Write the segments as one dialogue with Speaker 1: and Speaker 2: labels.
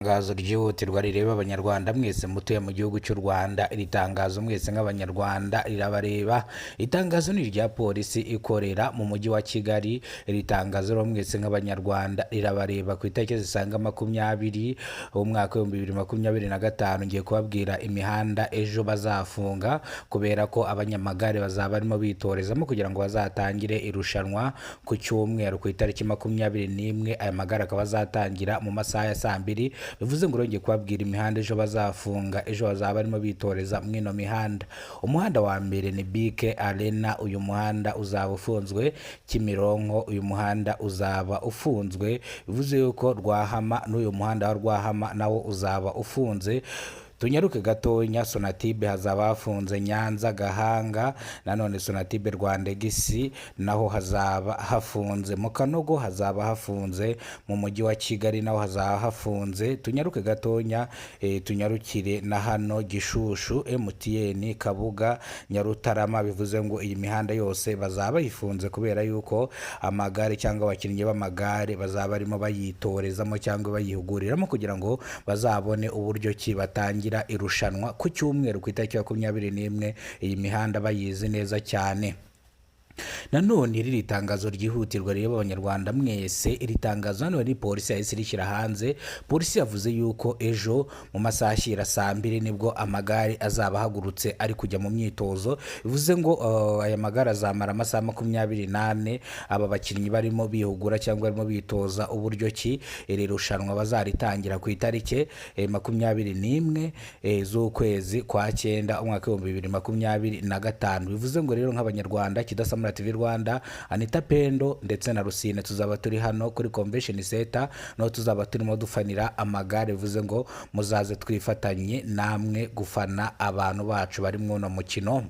Speaker 1: Itangazo ryihutirwa rireba Abanyarwanda mwese mutuye mu gihugu cy'u Rwanda. Iri tangazo mwese nk'Abanyarwanda rirabareba. Itangazo ni irya polisi ikorera mu mujyi wa Kigali. Iri tangazo rero mwese nk'Abanyarwanda rirabareba. Ku itariki zisaga 20 umwaka w'2025, ngiye kubabwira imihanda ejo bazafunga, kubera ko abanyamagare bazaba barimo bitorezamo kugira ngo bazatangire irushanwa ku cyumweru ku itariki 21. Aya magare akaba azatangira mu masaha ya saa 2. Bivuze ngo ngiye kubabwira imihanda ejo bazafunga. Ejo bazaba barimo bitoreza mw'ino mihanda. Umuhanda wa mbere ni BK Arena, uyu muhanda uzaba ufunzwe. Kimironko, uyu muhanda uzaba ufunzwe. Bivuze yuko Rwahama, n'uyu muhanda wa Rwahama nawo uzaba ufunze. Tunyaruke gatonya, Sonatube hazaba hafunze. Nyanza, Gahanga, nanone Sonatube, Rwandegisi naho hazaba hafunze. Mu Kanogo hazaba hafunze. Mu mujyi wa Kigali naho hazaba hafunze. Tunyaruke gatonya, tunyarukire na hano Gishushu, MTN, Kabuga, Nyarutarama. Bivuze ngo iyi mihanda yose bazaba bayifunze, kubera yuko amagare cyangwa abakinnyi b'amagare bazaba barimo bayitorezamo cyangwa bayihuguriramo kugira ngo bazabone uburyo ki batangira irushanwa ku cyumweru ku itariki 21, iyi mihanda bayizi neza cyane. Nanone iri tangazo ryihutirwa rireba Abanyarwanda mwese. Iri tangazo hano ni polisi yahise rishyira hanze. Polisi yavuze yuko ejo mu masaha ashyira saa 2 nibwo amagare azaba ahagurutse ari kujya mu myitozo. Bivuze ngo aya magare azamara amasaha 24, aba bakinnyi barimo bihugura cyangwa barimo bitoza uburyo ki iri rushanwa bazaritangira ku itariki 21 z'ukwezi kwa cyenda umwaka w'2025. Bivuze ngo rero nk'Abanyarwanda, Kidasamura TV Rwanda, Anita Pendo ndetse na Rusine, tuzaba turi hano kuri Convention Center, naho tuzaba turimo dufanira amagare. Bivuze ngo muzaze twifatanye namwe gufana abantu bacu bari muri uno mukino.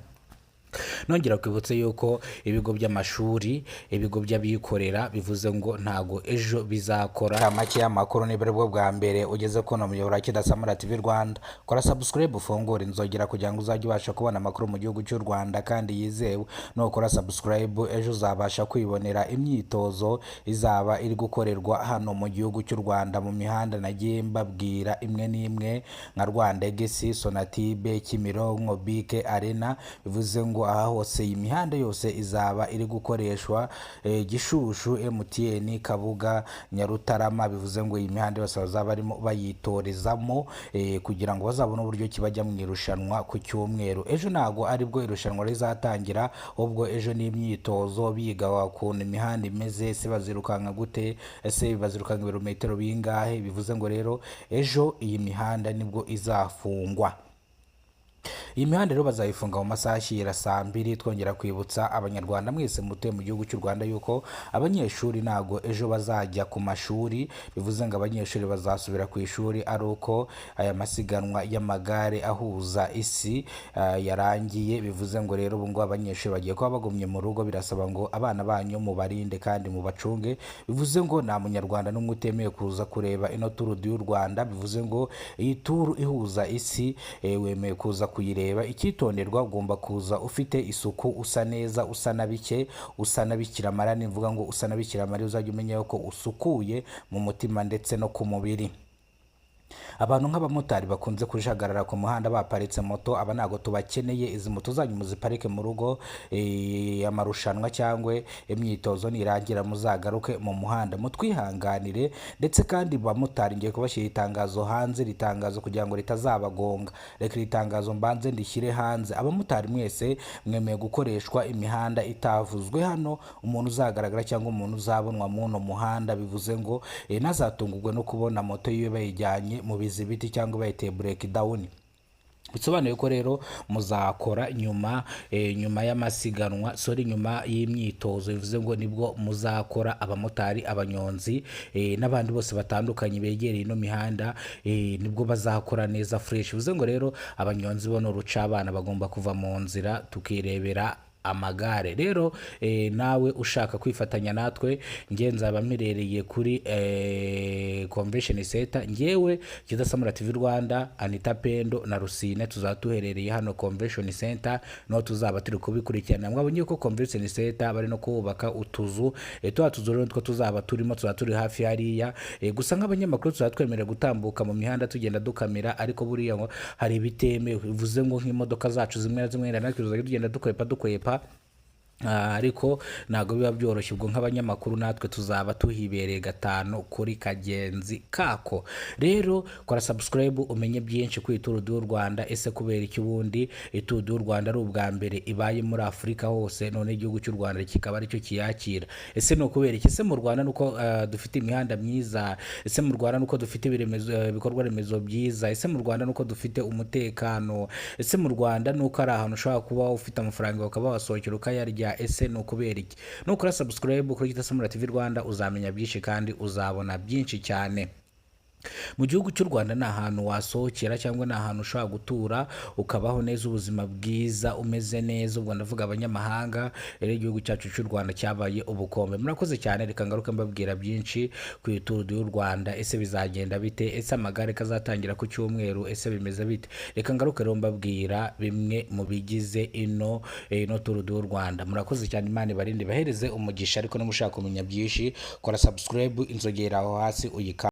Speaker 1: Nongera kwibutsa yuko ibigo by'amashuri, ibigo by'abikorera, bivuze ngo ntago ejo bizakora. Make y'amakuru, niba aribwo bwa mbere ugeze kuno muyoboro wa Kidasamura TV Rwanda, kora subscribe, ufungure inzogera kugira ngo uzajye ubasha kubona amakuru mu gihugu cy'u Rwanda kandi yizewe. Nukora subscribe, ejo uzabasha kwibonera imyitozo izaba iri gukorerwa hano mu gihugu cy'u Rwanda mu mihanda nagiye mbabwira imwe n'imwe, nka Rwandegisi, Sonatube, Kimironko, BK Arena. Bivuze ngo aha hose iyi mihanda yose izaba iri gukoreshwa, Gishushu, MTN, Kabuga, Nyarutarama. Bivuze ngo iyi mihanda yose bazaba barimo bayitorezamo kugira ngo bazabone uburyo ki bajya mu irushanwa ku cyumweru. Ejo ntabwo aribwo irushanwa rizatangira, ahubwo ejo ni imyitozo, biga ukuntu imihanda imeze, ese bazirukanka gute, ese bazirukanka ibirometero bingahe. Bivuze ngo rero ejo iyi mihanda nibwo izafungwa. Iyi mihanda rero bazayifunga mu masaha ashyira saa 2. Twongera kwibutsa Abanyarwanda mwese mutuye mu gihugu cy'u Rwanda yuko abanyeshuri ntago ejo bazajya ku mashuri. Bivuze ngo abanyeshuri bazasubira ku ishuri ari uko aya masiganwa y'amagare ahuza isi yarangiye. Bivuze ngo rero ubu ngubu abanyeshuri bagiye kuba bagumye mu rugo. Birasaba ngo abana banyu mubarinde kandi mubacunge. Bivuze ngo nta Munyarwanda n'umwe utemewe kuza kureba ino Tour du Rwanda. Bivuze ngo iyi tour ihuza isi, wemewe kuza kuyireba. Icyitonderwa, ugomba kuza ufite isuku, usa neza, usa na bike, usa na Bikira Mariya. Nivuga ngo usa na Bikira Mariya, uzajya umenya ko usukuye mu mutima ndetse no ku mubiri. Abantu nk'abamotari bakunze kujagarara ku muhanda baparitse moto, aba ntabwo tubakeneye. Izi moto zanyu muziparike mu rugo, amarushanwa cyangwa imyitozo nirangira muzagaruke mu muhanda, mutwihanganire. Ndetse kandi bamotari, ngiye kubashyira itangazo hanze, iri tangazo kugira ngo ritazabagonga. Reka iri tangazo mbanze ndishyire hanze. Abamotari mwese mwemeye gukoreshwa imihanda itavuzwe hano, umuntu uzagaragara cyangwa umuntu uzabonwa muri uno muhanda, bivuze ngo ntazatungurwe no kubona moto yiwe bayijyanye mu bizibiti cyangwa bayiteye break down. Bisobanuye ko rero muzakora nyuma y'amasiganwa, sorry, nyuma y'imyitozo. Bivuze ngo nibwo muzakora, abamotari, abanyonzi n'abandi bose batandukanye begereye ino mihanda, nibwo bazakora neza fresh. Bivuze ngo rero abanyonzi bo ni uruca abana, bagomba kuva mu nzira tukirebera. amagare. Rero nawe ushaka kwifatanya natwe, nge nzaba mperereye kuri Convention Center. Ngewe Kidasamura TV Rwanda, Anita Pendo na Rusine tuzaba duherereye hano Convention Center, niho tuzaba turi kubikurikirana. Mwabonye ko Convention Center bari no kubaka utuzu, tuba tuzu rero nitwo tuzaba turimo, tuzaba turi hafi hariya. Gusa nk'abanyamakuru tuzaba twemerewe gutambuka mu mihanda tugenda dukamera, ariko buriya ngo hari ibitemewe, bivuze ngo nk'imodoka zacu zimwe na zimwe natwe tuzajya tugenda dukwepa dukwepa. Ariko ntabwo biba byoroshye. Ubwo nk'abanyamakuru natwe tuzaba tuhibereye gatanu kuri kagenzi kako. Rero kora subscribe umenye byinshi kuri Tour du Rwanda. Ese kubera iki ubundi Tour du Rwanda ari ubwa mbere ibaye muri Afurika hose, none igihugu cy'u Rwanda kikaba aricyo kiyakira? Ese ni ukubera iki? Ese mu Rwanda nuko dufite imihanda myiza? Ese mu Rwanda nuko dufite ibikorwa remezo byiza? Ese mu Rwanda nuko dufite umutekano? Ese mu Rwanda nuko ari ahantu ushobora kuba ufite amafaranga ukaba wasohokera ukayarya? Ese ni ukubera iki? Nukora subscribe kuri Kidasamura TV Rwanda uzamenya byinshi kandi uzabona byinshi cyane. Mu gihugu cy'u Rwanda ni ahantu wasohokera cyangwa ni ahantu ushobora gutura ukabaho neza, ubuzima bwiza, umeze neza. Ubwo ndavuga abanyamahanga. Rero igihugu cyacu cy'u Rwanda cyabaye ubukombe. Murakoze cyane. Reka ngaruke mbabwira byinshi ku Tour du Rwanda. Ese bizagenda bite? Ese amagare kazatangira ku cyumweru, ese bimeze bite? Reka ngaruke rero mbabwira bimwe mu bigize ino Tour du Rwanda. Murakoze cyane, Imana ibarinde, bahereze umugisha. Ariko niba ushaka kumenya byinshi, kora subscribe, inzogera aho hasi uyika.